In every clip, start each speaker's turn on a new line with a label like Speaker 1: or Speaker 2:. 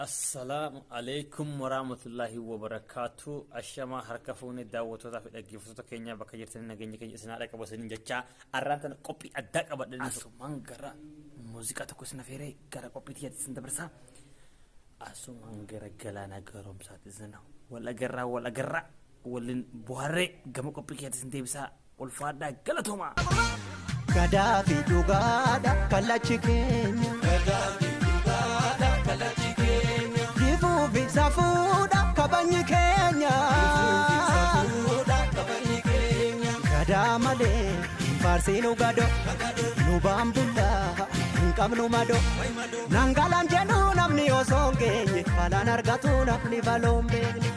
Speaker 1: Assalaamu alaikum warahmatullahi wabarakaatu. Ashamaa harka fuune daawwattootaa fi dhaggeeffattoota keenya bakka jirtanii nageenya keenya isin haadha qabu isiniin jechaa arraan tana qophii addaa qabadhanii. Asumaan gara muuziqaa tokko isin afeeree gara qophii tiyyaatti isin dabarsaa. Asumaan gara galaana gaaromsaatti isin wal agarraa wal agarraa waliin bohaarree gama qophii kiyyaatti isin deebisaa ulfaadhaa galatoomaa.
Speaker 2: Gadaa fi dhugaadha kallachi keenya. Jifuu fi safuudha kabajni keenya. Gadaa malee hin faarsiinu gado. Nu baambullaa hin qabnu mado. Nangalaan jedhu namni osoo hin geenye balaan argatu namni baloon beekne.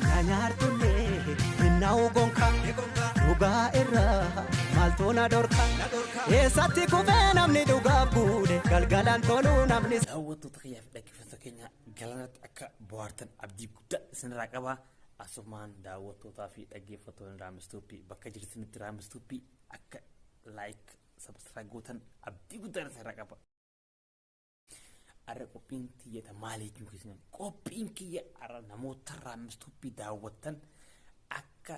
Speaker 2: Na nyaartullee hin na'u gonka. Dhugaa irraa maaltu na dhorka. Eessatti kufee namni dhugaaf guune galgalaan toluu namni.
Speaker 1: Daawwattoota kiyyaa fi dhaggeeffattoota keenya galaanatti akka bohaartan abdii guddaa isinirraa qaba. Asumaan daawwattootaa fi dhaggeeffattoonni Raamistuuppii bakka jirtanitti Raamistuuppii akka like subscribe gootan abdii guddaa isinirraa qaba. Arra qophiin tiyyata maalii jechuun keessan qophiin kiyya arra namoota Raamistuuppii daawwattan akka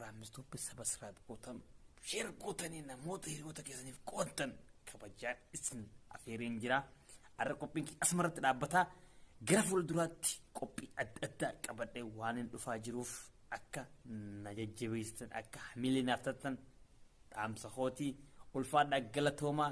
Speaker 1: Raamistuuppii subscribe gootan share gootanii namoota hiriyoota keessaniif qooddan kabajaan isin afeereen jira. Arra qophiin kiyya asumarratti dhaabbataa gara fuulduraatti qophii adda addaa qabadhee waan hin dhufaa jiruuf akka na jajjabeessitan akka hamilee naaf taatan dhaamsa kootii ulfaadhaa galatoomaa.